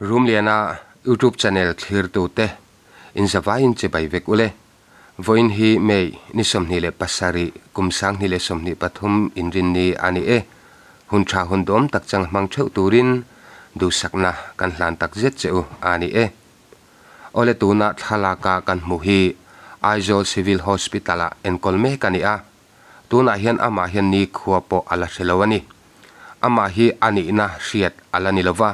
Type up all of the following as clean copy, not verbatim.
Rumliana YouTube channel thlirtute in zavaiin chibai vek ule. Vawiin hi May ni 27 kum 2023 inrinni a ni e. Hun tha hun dawm tak chang hmang theuh turin duhsakna kan hlan tak zet che u a ni e. Awle tuna thlalaka kan hmu hi Aizawl Civil Hospital-ah enkawl mek a ni a. Tunah hian amah hian nikhua pawh a la hre lo a ni. Amah hi a nihna hriat a la ni lo va,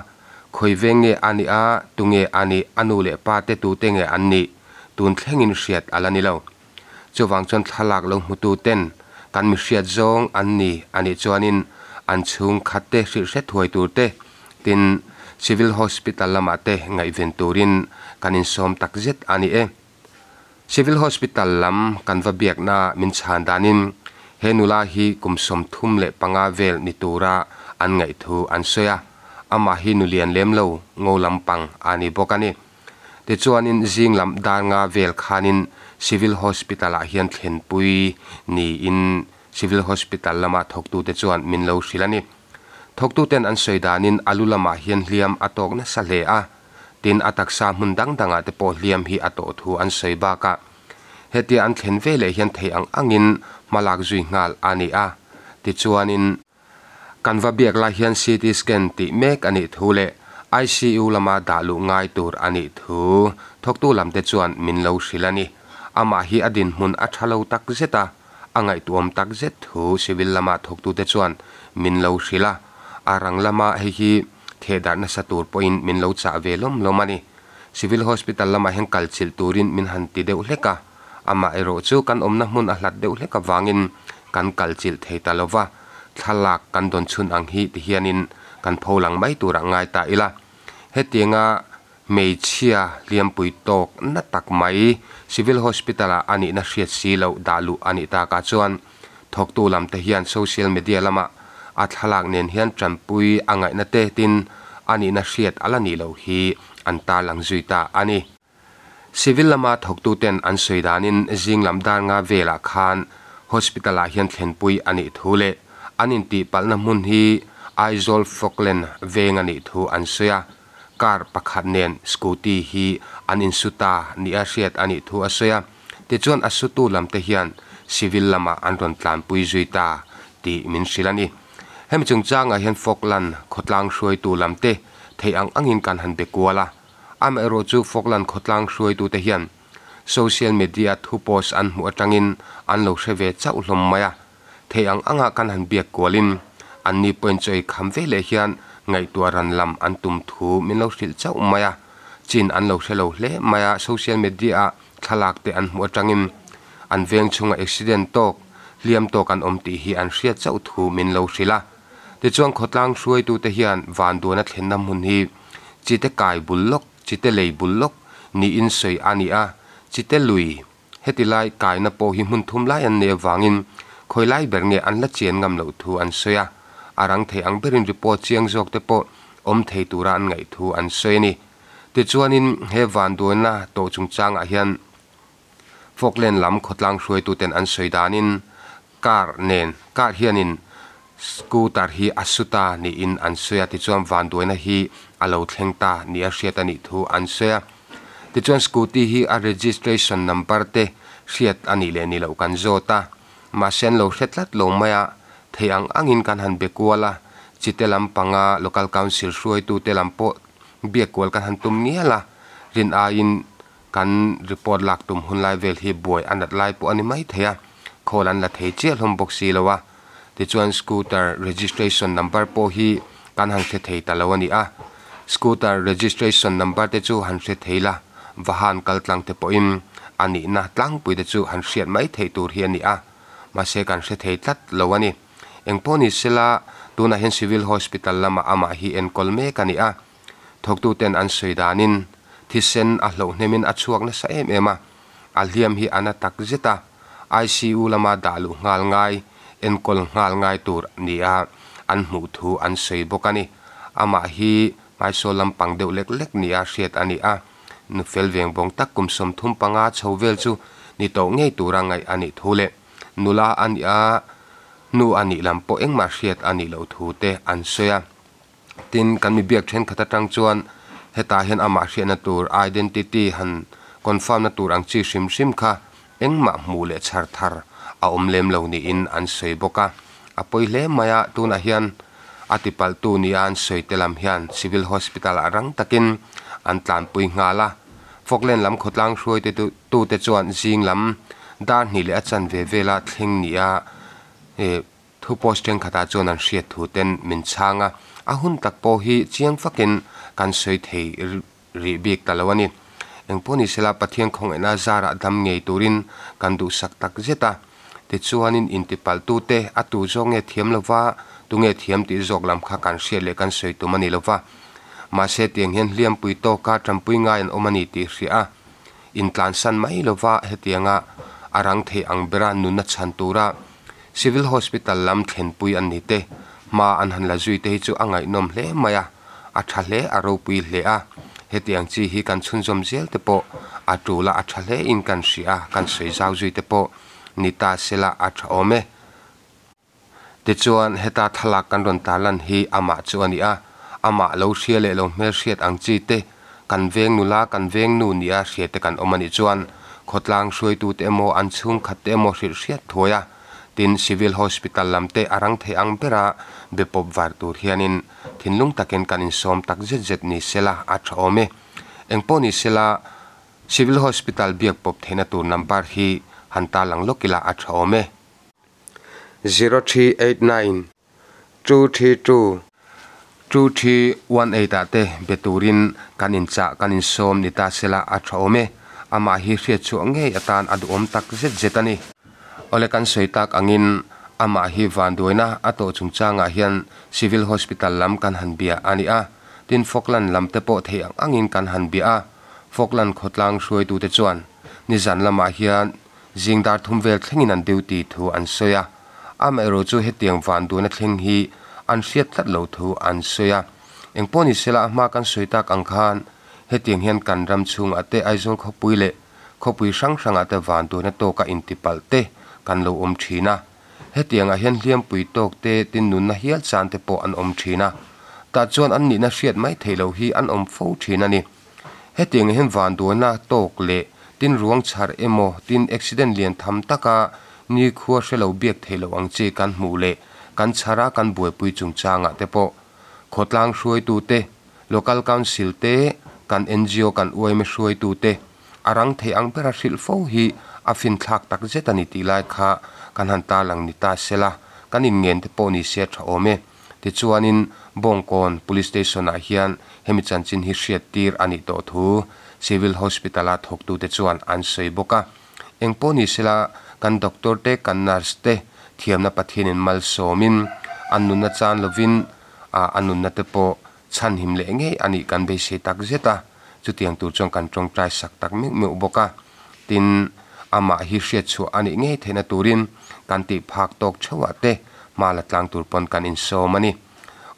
khawi veng nge a nih a, tunge a nih, a nu leh pa te tute nge an nih, tun thlengin hriat a la ni lo. Chuvang chuan thlalak lo hmutu ten kan mi hriat zawng an ni a nih chuanin an chhung khat te hrilh hre thuai tur te, tin Civil Hospital lamah te ngaihven turin kan insawm takzet a ni e. Civil Hospital lam kan va biakna min chhan danin he nula hi kum 35 vel ni tura an ngaih thu an sawi a, amah hi nu lian lem lo ngo lampang a ni bawk a ni. Tichuanin zing lam dar nga vel khanin Civil Hospital ah hian thlenpui niin Civil Hospital lama thawktute chuan min lo hrilh a ni. Thawktuten an sawi danin a lu lamah hian hliam a tawk nasa hle a. Tin, a taksa hmun dang dangah te pawh hliam hi a tawh thu an sawi bakah hetia an thlen ve leh hian thei ang angin hmalak zui nghal a ni a. Tichuanin, kan va biak lai hian CT scan tih mek a nih thu leh ICU lama dah luh ngai tur a nih thu thawktu lamte chuan min lo hrilh a ni. Amah hi a dinhmun a tha lo tak zet a, a ngaihtuahawm tak zet thu civil lama thawktute chuan min lo hrilh a. A rang lama hei hi Theh darh nasa tur pawhin min lo chah ve lawm lawm a ni. Civil Hospital lamah hian kal chilh turin min han ti deuh hlek a, amah erawh chu kan awmna hmun a hlat deuh hlek avangin kan kal chilh thei ta lo va, thlalak kan dawn chhun ang hi ti hianin kan pho lang mai turah ngai ta ila. Hetianga hmeichhia hliampui tawk na tak mai Civil Hospital-ah a nihna hriat si loh dah luh a nih takah chuan Thawktu lamte hian social media lama a thlalak nen hian tanpui a ngaihna te tin a nihna hriat a la nih loh hi an tarlang zui ta a ni. Civil lama thawktuten an sawi danin zing lam dar nga velah khan hospital ah hian thlenpui a nih thu leh an intihpalhna hmun hi Aizawl Falkland veng a nih thu an sawi a, car pakhat nen scooty hi an insu ta nia hriat a nih thu a sawi a. Tichuan a sutu lamte hian civil lamah an rawn tlanpui zui ta tih min hrilh a ni. Hemi chungchangah hian Falkland khawtlang hruaitu lamte theih ang angin kan han be kual a. Amaherawhchu Falkland khawtlang hruaitute hian social media thu post an hmuh atangin an lo hre ve chauh hlawm mai a. Theih ang anga kan han biak kualin anni pawhin chawi kham ve leh hian ngaihtuah ran lam an tum thu min lo hrilh chauh mai a. Chin an lo hre lo hle mai a, social media-ah Thlalak te an hmuh atangin an veng chhunga accident tawk, hliam tawk an awm tih hi an hriat chauh thu min lo hrilh a. Tichuan khawtlang hruaitute hian vanduana thlenna hmun hi chite kai bul lawk, chite lei bul lawk niin sawi a ni a, chite lui heti lai kaina pawh hi hmun thum lai an nei avangin khawi lai ber nge an la chian ngam loh thu an sawi a, a rang thei ang berin report chiang zawk te pawh awm thei tura an ngaih thu an sawi a ni. Tichuanin he vanduaina tawh chungchangah hian Falkland lam khawtlang hruaituten an sawi danin car nen car hianin scooter hi a su ta niin an sawi a, tichuan vanduaina hi a lo thleng ta nia hriat a nih thu an sawi a. Tichuan scooty hi a registration number te hriat a nih leh nih loh kan zawt a, mahse an lo hre tlat lo mai a, theih ang angin kan han be kual a, chite lampanga local council hruaitute lam pawh Biak kual kan han tum ngial a, rin aiin kan report lak tum hun lai vel hi buai a nat lai pawh a ni mai thei a, call an la thei chiah hlawm bawk si lo a. Tichuan scooter registration number pawh hi kan han hre thei ta lo a ni a, scooter registration number te chu han hre thei la, vahan kal tlang te pawhin a nihna tlangpui te chu han hriat mai theih tur hi a ni a, mahse kan hre thei tlat lo a ni. Engpawh ni sela, tunah hian Civil Hospital lamah amah hi enkawl mek a ni a. Thawktuten an sawi danin, thisen a hloh hnemin a chhuak nasa em em a, a hliam hi a na tak zet a, ICU lama dah luh nghal ngai, enkawl nghal ngai tur nia an hmuh thu an sawi bawk a ni. Amah hi hmaisawl lampang deuh lek lek nia hriat a ni a, nu fel veng bawng tak kum 35 chho vel chu ni tawh ngei tura ngaih a nih thu leh Nula a nih a, nu a nih lam pawh engmah hriat a nih loh thu te an sawi a. Tin, kan mi biak thenkhat atang chuan Hetah hian amah hriatna tur identity han confirm na tur ang chi hrim hrim kha engmah hmuh leh chhar thar a awm lem lo niin an sawi bawk a. A pawi hle mai a, tunah hian a tipalhtu nia an sawi te lam hian Civil Hospital ah rang takin an tlanpui nghal a. Falkland lam khawtlang hruaite tute chuan zing lam dar hnih leh a chanve vela thleng nia Thu post thenkhatah chuan an hriat thu ten min chhang a, a hun tak pawh hi chiang fakin kan sawi thei rih bik ta lo a ni. Engpawh ni sela Pathian khawngaihna zarah dam ngei turin kan duhsak tak zet a. Tichuanin intipalhtute a tu zawk nge thiam lova, tunge thiam tih zawk lam kha kan hriat leh kan sawi tum a ni lova. Mahse tiang hian hliampui tawka tanpui ngai an awm a ni tih hria a, intlansan mai lova hetianga a rang thei ang bera nunna chhan tura Civil Hospital lam thlenpui an ni te, hma an han la zui te hi chu a ngaihnawm hle mai a, a tha hle, a ropui hle a. Hetiang chi hi kan chhunzawm zel te pawh a tul a, a tha hle in kan hria a, kan sawi zau zui te pawh ni ta sela a tha awm e. Tichuan heta thlalak kan rawn tarlan hi amah chu a ni a, amah lo hria leh lo hmelhriat ang chi te Kan veng nula, kan veng nu nia hria te kan awm a nih chuan khawtlang hruaitute emaw an chhungkhat te emaw hrilh hriat thuai a, tin Civil Hospital lam te a rang thei ang bera be pawp var tur hianin thinlung takin kan insawm tak zet zet ni sela a tha awm e. Engpawh ni sela Civil Hospital biak pawp theihna tur number hi han tarlang lawk ila a tha awm e. 0389. 232, 2318 ah te be turin kan inchah kan insawm ni ta sela a tha awm e. Amah hi hriatchhuah ngei atan a duhawm tak zet zet a ni. Awle kan sawi tak angin amah hi vanduaina a tawh chungchangah hian Civil Hospital lam kan han bia a ni a, tin Falkland lam te pawh theih ang angin kan han bia a. Falkland khawtlang hruaitute chuan nizan lamah hian zing dar thum vel thlengin an duty thu an sawi a. Amaherawh chu hetiang van duhna thleng hi an hriat tlat loh thu an sawi a. Engpawh ni sela a hma kan sawi tak ang khan hetiang hian kan ram chhungah te Aizawl khawpui leh khawpui hrang hrangah te van duhna tawka intipalh te kan lo awm thin a. Hetiangah hian hliampui tawk te tin nunna hial chan te pawh an awm thin a. Tah chuan an nihna hriat mai theih loh hi an awm fo thin a ni. Hetiang hian vanduaina tawk leh tin ruang chhar emaw tin accident lian tham taka nikhua hre lo biak theih loh ang chi kan hmuh leh kan chhar a kan buaipui chungchangah te pawh khawtlang hruaitu te, Local Council te, kan ngo kan uaime hruaitu te a rang thei ang bera hrilh fo hi a finthlak tak zet a ni tih lai kha kan han tarlang ni ta sela kan inngen te pawh ni se a tha awm e. Tichuanin Bawngkawn Police Station-ah hian hemi chanchin hi hriattir a nih tawh thu Civil Hospital-a thawktute chuan an sawi bawk a. Engpawh ni sela kan doctor te, kan nurse te thiamna Pathianin malsawmin an nunna chan lovin a nunna te pawh chhanhim leh ngei a nih kan beisei tak zet a, chutiang tur chuan kan tawngtai sak tak meuh meuh bawk a. Tin, amah hi hriatchhuah a nih ngei theihna turin kan tih phak tawk theuhah te hma la tlang tur pawn kan insawm a ni.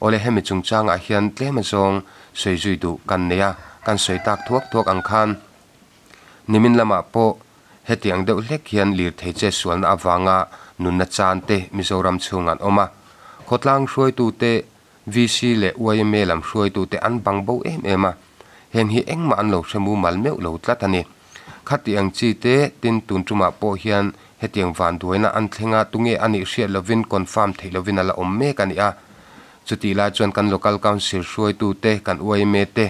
Awle hemi chungchangah hian tlem azawng sawi zui duh kan nei a, kan sawi tak thuak thuak ang khan nimin lamah pawh hetiang deuh hlek hian lirthei che sualna avanga nunna chan te Mizoram chhungah an awm a, khawtlang hruaitute VC leh yma lam hruaitute an bang bo em em a, heng hi engmah an lo hre mumal meuh lo tlat a ni. Khati ang chi te tin tun tumah pawh hian hetiang vanduaina an thleng a, tunge a nih hriat lovin confirm theih lovin a la awm mek a ni a. Chutih lai chuan kan Local Council hruaitute, kan yma te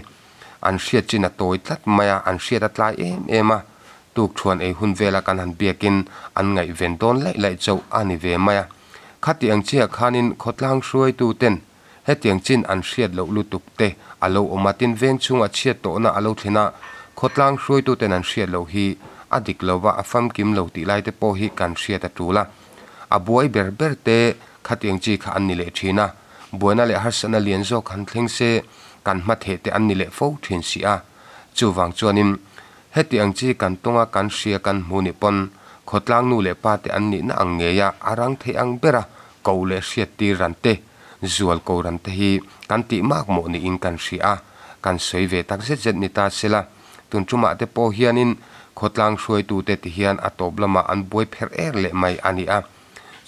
an hriat chin a tawi tlat mai a, an hriat a tlai em em a, tukthuan ei hun vela kan han biakin an ngaihven dawn laih laih chauh a ni ve mai a. Khati ang chiah khanin khawtlang hruaituten hetiang chin an hriat loh lutuk te a lo awm a, tin veng chhungah chhiat tawhna a lo thlen a, khawtlang hruaituten an hriat loh hi a dik lo va, a famkim lo tih lai te pawh hi kan hriat a tul a. A buai ber ber te khatiang chi kha an ni leh thin a, buaina leh harsatna lian zawk han thleng se kan hmatheh te an ni leh fo thin si a. Chuvang chuanin Heti ang chi kan tawnga kan hria kan hmu nih pawn khawtlang nu leh pa te an nihna ang ngeia a rang thei ang bera ko leh hriattir ran te, zual ko ran te hi kan tih mak mawh niin kan hria a, kan sawi ve tak zet zet ni ta sela. Tun tumah te pawh hianin khawtlang hruaitute ti hian a tawp lamah an buai pherh er leh mai a ni a.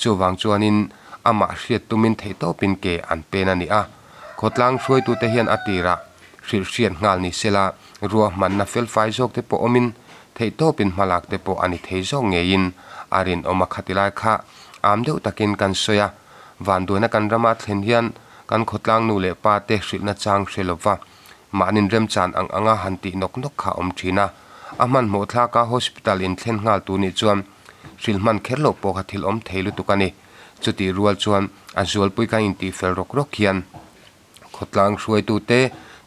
Chuvang chuanin amah hriat tumin theihtawpin ke an pen a ni a. Khawtlang hruaitute hian a tirah hrilh hriat nghal ni sela, ruahmanna felfai zawk te pawh awmin theihtawpin hmalak te pawh a ni thei zawk ngeiin a rinawm a khati lai kha am deuh takin kan sawi a, vanduaina kan rama thlen hian kan khawtlang nu leh pa te hrilhna chang hre lova mahnin remchan ang anga han tih nawk nawk kha a awm thin a, a hmanhmawh thlaka hospital in thlen nghal tur nih chuan hrilh hman kher loh pawh kha thil awm thei lutuk a ni. Chutih rual chuan a zualpui kan intih fel rawk rawk hian khawtlang hruaitute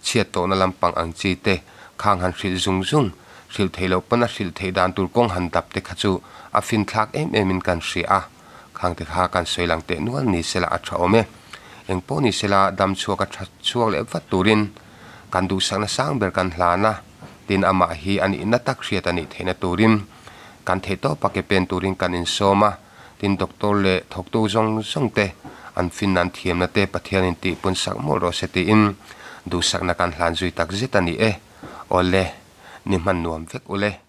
chhiat tawhna lampang ang chi te khang han hrilh zung zung, hrilh theih loh pawn a hrilh theih dan tur kawng han dap te kha chu a finthlak em em in kan hria a, khang te kha kan sawi lang teh nual ni sela a tha awm e. Eng pawh ni sela dam chhuak a tha chhuak leh vat turin kan duhsakna sang ber kan hlan a, tin amah hi a nihna tak hriat a nih theihna turin kan theih tawp a ke pen turin kan insawm a. Tin doctor leh thawktu zawng zawng te an fin an thiamna te Pathianin tih pun sak mawlh rawh se tiin duhsakna kan hlan zui tak zet a ni e. Awle, ni hman nuam vek ule.